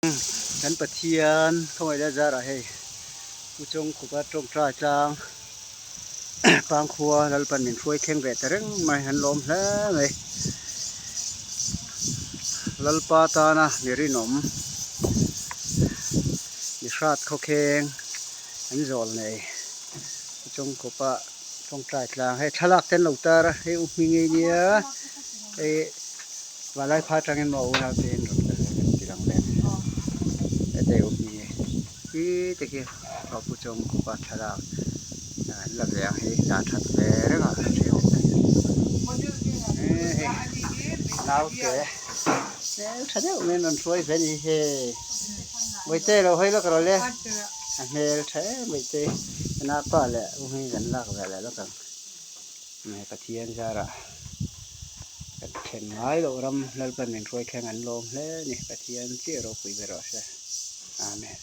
Kan Pathian khawngaih leh zarah hei Pu Chawngkhupa tawngtai tlang Pangkhua Lalpan min hruai thleng ve ta reng mai an lawm hle mai. Lalpa tana mi rinawm mi hrat khawkheng an zawl nei Pu Chawngkhupa tawngtai tlang hei thlalak te an lo tar a hei u hming ei nia hei Valai pha atangin maw unau te in rawn kal ve kan ti lang ve hete u hming hi khi te khi aw pu chawng khupa thlalak an la ve ang hi dah that ve reng a hei naute hmel tha deuh mai an rawn hruai ve a ni hei bawihte lo hawi lawk rawh le a hmel tha em bawihte napa leh u hming kan lak ve leh lawk ang. Pathian zarah ka thlen ngai loh ram Lalpan min hruai thleng an lawm hle a ni. Pathian chiah ropui ber rawh se. Amen.